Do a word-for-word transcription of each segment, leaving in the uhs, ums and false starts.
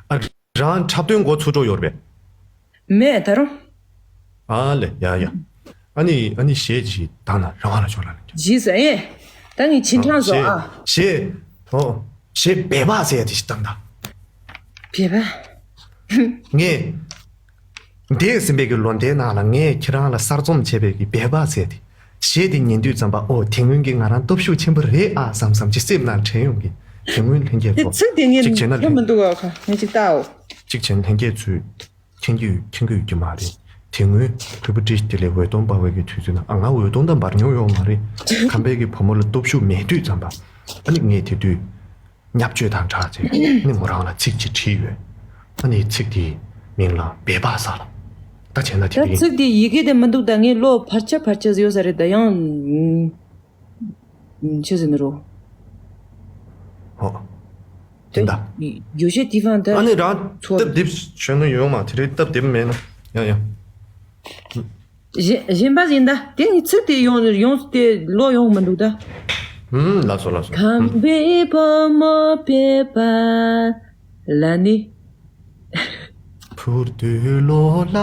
ཨ། རང་འཁྲབ་སྟོན་འགོ་ཚུགས་འགྲོ་ཡོད་རེད་པས། མེད་ད་རུང་། ཨ་ལེ་ཡ་ཡ། ཨ་ནི་ཨ་ནི་གཞས་ཅིག་བཏང་ན་རང་དབང་ལ་ཤོར་ལ་ནི། ཇི་ཟེར་ཨེ། ད་ངས་ཕྱིན་དྲང་བཟོ་ཨ། གཞས། ཨོ། གཞས་སྦལ་པ་ཟེར་ཡ་དེ་ཞིག་བཏང་ད། སྦལ་པ། ངས། འདས་ཟིན་པའི་གི་ལོ་ཟླའི་ནང་ལ་ངས་ཁྱེད་རང་ལ་གསར་རྩོམ་བྱས་པའི་གི་སྦལ་པ་ཟེར་ཏེ། གཞས་དེ་ཉན་དུས་ཙམ་པ་ཨོ་དེ་སྔོན་གྱི་ང་རང་སྟོབས་ཤུགས་ཆེན་པོ་རེད་ཨ་བསམ་བསམ་གྱི་སེམས་ནང་དྲན་ཡོང་གི། དེ་སྔོན་ལྷན་རྒྱས་དེ་ཚོ་ཚིག་དེ་ངས་གཅིག་བྱས་ན་ལྷན། མི་འདུག་ཨ་ཁ་ངས་གཅིག་ལྟའོ། གཅིག་བྱས་ན་ལྷན་རྒྱས་ཚོས་མཁྱེན་གྱི་ཡོད་མཁྱེན་གྱི་ཡོད་ཀྱི་མ་རེད། དེ་སྔོན་བོད་པ་བཀྲ་ཤིས་བདེ་ལེགས་འོད་སྟོང་འབར་བའི་གི་དུས་ཚོད་ན་ཨ་ང་འོད་སྟོང་དང་འབར་མྱོང་ཡོད་མ་རེད། ཁམས་པའི་གི་བུ་མོ་ལ་སྟོབས་ཤུགས་མེད་དུས་ཙམ་པ་ཨ་ནི་ངས་དེ་དུས། བརྙས་བཅོས་དང་སྦྲགས་ཚེ་ནི་མོ་རང་ལ་ཚིག་ཅིག་བྲིས་ཡོད། ཨ་ནི་ཚིག་དེའི་མིང་ལ་སྦལ་པ་ཟེར་ལ། ད་བྱས་ན་དེ་ད་རིང་ཚིག་དེ་ཡི་གེ་དེ་མི་འདུག་ད་ངས་བློ་ཕར་ཆ་ཕར་ཆ་ཡོད་ས་རེད་ད་ཡང་། ཆི་ཟེར་ནི་རོ། ཧོ། དེ་ད། རྒྱུ་ཆ་དེ་ཕང་ད། ཨ་ནི་རང་ཚོ་སྟབས་བདེ་བྱོན་ནི་ཡོད་མ་དེ་རིང་སྟབས་བདེ་མེད་ན་ཡང་ཡང་། གཞན་གཞན་པ་ཡིན་ད་དེ་ནི་ཚིག་དེ་ཡོང་ཡོང་དེ་ལོ་ཡོང་མི་འདུག་ད། ཧུམ་ལགས་སོ་ལགས་སོ། ཁམས་པའི་བུ་མོ་སྦལ་པ་ལ་ནི། འཕུར་འདོད་བློ་ལ་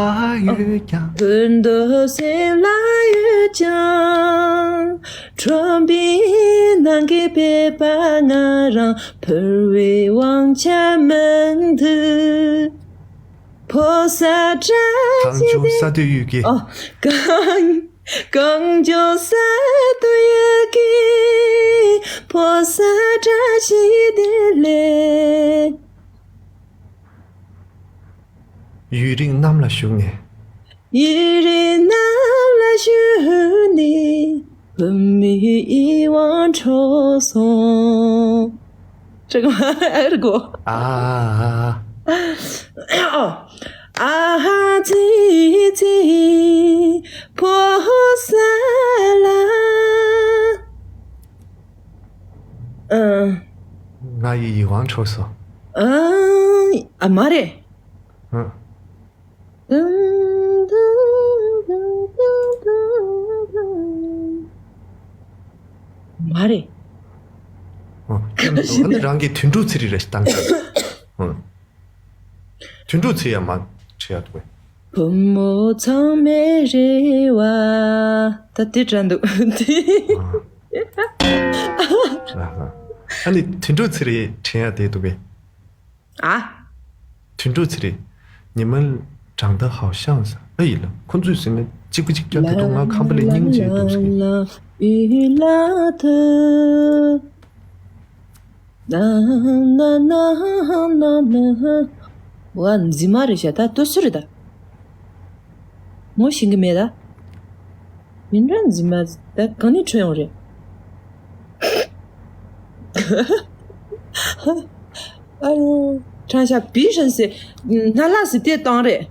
ཡོད་ཀྱང་། འཕུར་འདོད་སེམས་ལ་ཡོད་ཀྱང་། ཁྲོན་པའི་ནང་གི་སྦལ་པ་ང་རང་འཕུར་བའི་དབང་ཆ་མི་འདུག་ཕོ་གསར་བཀྲ་གངས་ལྗོངས་ས་མཐོའི་ཡུལ་གྱི། ཨོ། གངས་གངས་ལྗོངས་ས་མཐོའི་ཡུལ་གྱི་ཕོ་གསར་བཀྲ་ཤིས་བདེ་ལེགས། ཡུན་རིང་གནམ་ལ་བཞུགས་ནས། ཡུན་རིང་གནམ་ལ་བཞུགས་ནས། བུད་མེད་ཡིད་དབང་འཕྲོག་སོང་། ཅག་མ་ཨེར་གོ། ཨ། ཨ་ཧ་ཙི་ཙི་ཕོ་ས་ལ། ཨ། ང་ཡི་ཡིད་དབང་འཕྲོག་སོང་། ཨ། ཨ་མ་རེད། ཨ། མ་རེད། ཨོ། ཨ་ནི་རང་གི་དུད་འགྲོ་ཚེ་རིང་རེ་ཞིག་བཏང་ཤག་ཨོ། དུད་འགྲོ་ཚེ་ཡང་མ་བྲིས་ཡ་འདུག་གས། བུ་མོ་ཚང་མས་རེ་བ། ད་དེ་དྲན་འདུག་ཨ་ཧ། ཨ་ནི་དུད་འགྲོ་ཚེ་རིང་དྲན་ཡ་དེ་འདུག་གས། ཨ། དུད་འགྲོ་ཚེ་རིང་། ཉི་མ་长得好像ཟེར། ཨ་ཡི་ལ་ཁོ་ཚོས་ཟེར་ན་གཅིག་པ་གཅིག་རྐྱང་དེ་དུས་ང་ཁམས་པ་ལ་སྙིང་རྗེ་འདུག་ཟེར་གི། ཝ་འཛིན་མ་རེད་ཤག་ད་ལྟོས་སུ་རེད་ད། ངོ་ཤེས་གི་མེད་ད། མི་འདྲ་འཛིན་མ་ད་གང་ནས་འཕྲོད་ཡོང་རེད། ཨ་རོ། ཁྲང་ཤ་བི་ཧྲན་སེ། ན་ལ་སི་དེ་བཏང་རེད།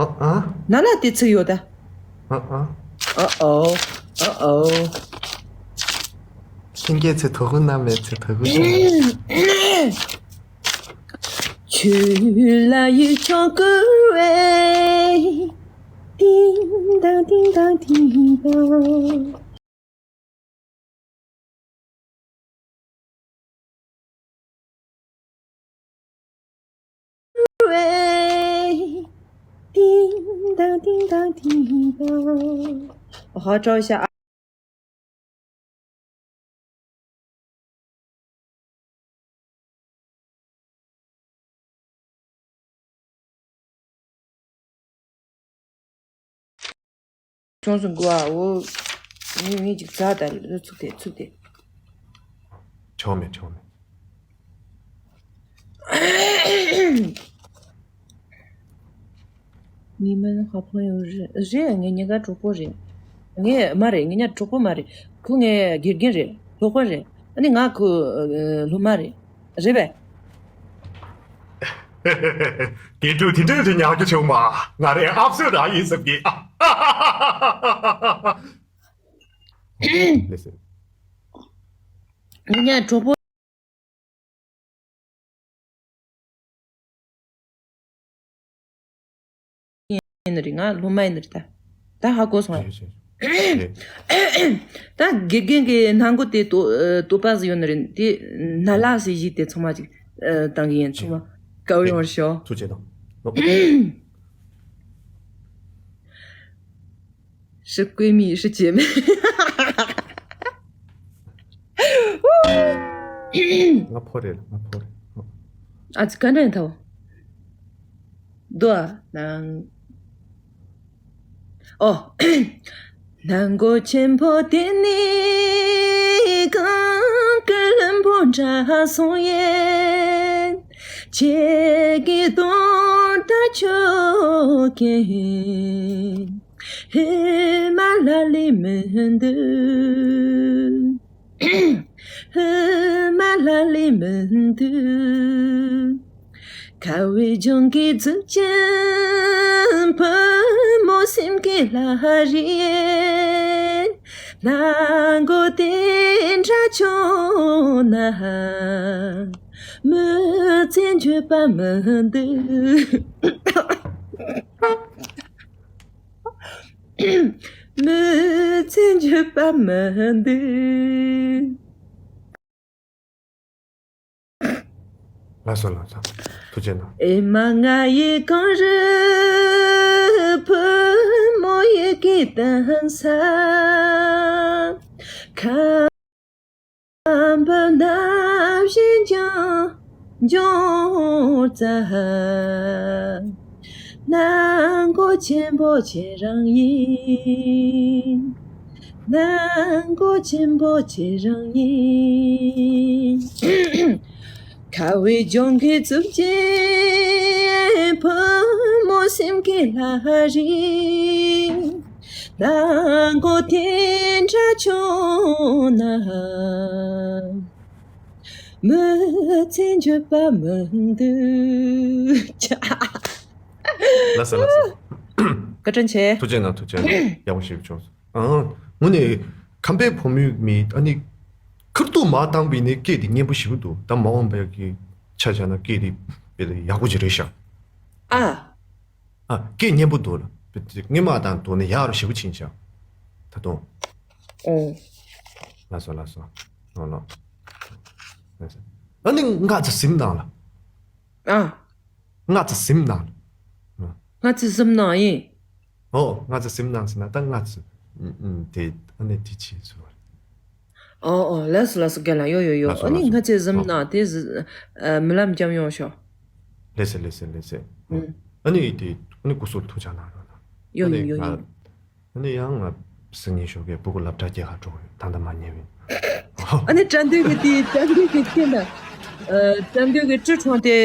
ཨ་ཨ། ན་ལ་དེ་ཚིག་ཡོད་ད། ཨ་ཨ། ཨ་ཨོ། ཨ་ཨོ། ཁྱེད་ཀྱིས་ཚེ་ཐོ་གུ་ན་མེད་ཚེ་ཐོ་གུ་ཆ། ཆུ་ལ་ཡུལ་ཆུང་ཀུ་བས། ཏིང་ཏང་ཏིང་ཏང་ཏིང་ཏང་། ཧ་ཅང་ཤ། ཆུང་སུ་འགུ་ཨ་འོ། ངས་ངས་ཅིག་ཛ་ད་ཚུགས་ཏེ་ཚུགས་ཏེ། ཆོག་མེད་ཆོག་མེད། ངའི་མིང་ཧ་ཕོ་ཡོད་རེད། རེད། ངའི་ཉེ་དགའ་གྲོགས་པོ་རེད། ངའི་མ་རེད། ངའི་ཉ་གྲོགས་པོ་མ་རེད། ཁོ་ངའི་དགེ་རྒན་རེད། སློབ་དཔོན་རེད། ཨ་ནི་ང་ཁོ་སློབ་མ་རེད། རེད་པས། དགེ་ཕྲུག་དེ་འདྲ་དུ་ཉག་རྒྱུ་བྱུང་བ་ང་རའི་ཨབ་སོ་ར་ཡིན་བསམ་གི། ངའི་ཉ་གྲོགས་པོ། ཡིན་ནི་རེད། ང་སློབ་མ་ཡིན་ནི་རེད་ད། ད་ཧ་གོ་སོང་ང་། རེད། ད་དགེ་རྒན་གྱི་སྣ་མགོ་དེ་དོ་ཨ་དོ་པ་ཟིག་ཡོད་ནི་རེད། དེ་ན་ལ་ཟེར་གཞི་དེ་ཚང་མ་ཅིག་ཨ་བཏང་གི་ཡིན། ཚང་མ་དགའ་བོ་ཡོང་བར་ཤོག་ཐུགས་རྗེ་གནང་།是闺蜜，是姐妹。ང་ཕོ་རེད་ལ། ང་ཕོ་རེད། ཨ་ཙི་ག་འདྲ་ཡིན་ཐལ། དོ་ཨ་ནང་། ཨོ། སྣ་མགོ་ཆེན་པོ་དེ་ནི་གངས་ཀྱི་ལྷུན་པོ་འདྲ་སོང་ཡིན། ཁྱེད་ཀྱི་དོན་དག་ཆོག་གི། ཧི་མ་ལ་ལི་མི་འདུག་ཧི་མ་ལ་ལི་མི་འདུག་ཁ་བའི་ལྗོངས་ཀྱི་གཙུག་ཅན་བུ་མོ་སེམས་ཀྱི་ལྷ་རིས། སྣ་མགོ་དེ་འདྲ་བྱུང་ན་མི་ཚེ་འགྱོད་པ་མི་འདུག་མི་ཚེ་འགྱོད་པ་མི་འདུག་ལགས་སོ་ལགས་སོ། ཐུགས་རྗེ་གནང་། ཨེ་མ་ང་ཡི་གངས་རི་བུ་མོ་ཡི་གེ་དང་ས། ཁམས་པ་ན་བཞིན་ཀྱང་འབྱུང་རྩ། སྣ་མགོ་ཆེན་པོ་ཁྱེད་རང་ཡིན། སྣ་མགོ་ཆེན་པོ་ཁྱེད་རང་ཡིན། ཁ་བའི་ལྗོངས་ཀྱི་གཙུག་རྒྱན་བུ་མོ་སེམས་ཀྱི་ལྷ་རིས། སྣ་མགོ་དེ་འདྲ་བྱུང་ན་མི་ཚེ་འགྱོད་པ་མི་འདུག་ལགས་སོ་ལགས་སོ། བཀའ་དྲིན་ཆེ། ཐུགས་རྗེ་གནང་། ཐུགས་རྗེ་གནང་། ཡག་པོ་ཞིག་བྱུང་སོང་། ཨང་། དངོས་གནས་ཁམས་པའི་བུ་མོའི་མི་ཨ་ནི་ཁུར་ཐུག་མ་བཏང་བའི་ནི་སྐད་དེ་སྙན་པོ་ཞེ་པོ་འདུག་ད་མ་འོངས་པའི་གི་ཆ་བཞག་ན་སྐད་དེ་དཔེ་ཡག་པོ་ཅིག་རེད་ཤག་ཨ། ཨ། སྐད་སྙན་པོ་འདུག་ལ། སྔོན་མ་དང་བསྡུར་ནས་ཡག་རུ་ཞེ་པོ་ཕྱིན་ཤག་ད་དུང་། ཨོ། ལགས་སོ་ལགས་སོ། ལགས་ལགས། ཨ་ནི་ང་ཚོ་གཟིམ་གནང་ལ། ཨ། ང་ཚོ་གཟིམ་གནང་། ང་ཚོ་གཟིམ་གནང་ཡིན། ཨོ། ང་ཚོ་གཟིམ་གནང་ཟེར་ན་ད་ང་ཚོ་དེ་ཨ་ནི་དེ་ཆེ་ཚུལ་བ་རེད། ཨོ་ཨོ། ལགས་སོ་ལགས་སོ། རྒན་ལགས། ཡོ་ཡོ་ཡོ། ལགས་སོ་ཨ་ནི་ལགས་སོ། ང་ཚོ་གཟིམ་ཨོ། གནང་དེ་གཟི་ཨ་རྨི་ལམ་འཇམ་ཡོང་ཤོག་ལགས་སེ་ལགས་སེ་ལགས་སེ། ཨ་ནི་དེ་ཨ་ནི་སྐུ་གཟུགས་ཐུགས་ཅག་གནང་རོགས་གནང་། ཡོ་ཨ་ནི་ཡོ་ཡོ་ང་ཡོ། ཨ་ནི་ཡང་ང་སང་ཉིན་ཞོགས་ཀས་སྤུ་གུ་སློབ་གྲྭ་སྐྱེལ་ག་འགྲོ་གི་ཡོད། ད་ལྟ་མ་ཉལ་བས། ཨ་ནི་དགྲ་འདུལ་གི་དེ་དགྲ་འདུལ་གི་ཁྱེད་ན། ཨ། དགྲ་འདུལ་གི་ཁྲི་ཕྲེང་དེ་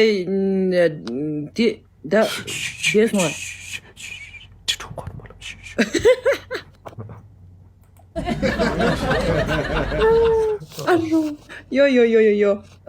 དེ་ད་བྱས་སོང་ཨ། ཁྲི་ཕྲེང་ཁོ་ར་མ་ལབ་ཤུ་ཤུ། ཨ་རོ། ཡོ་ཡོ་ཡོ་ཡོ་ཡོ།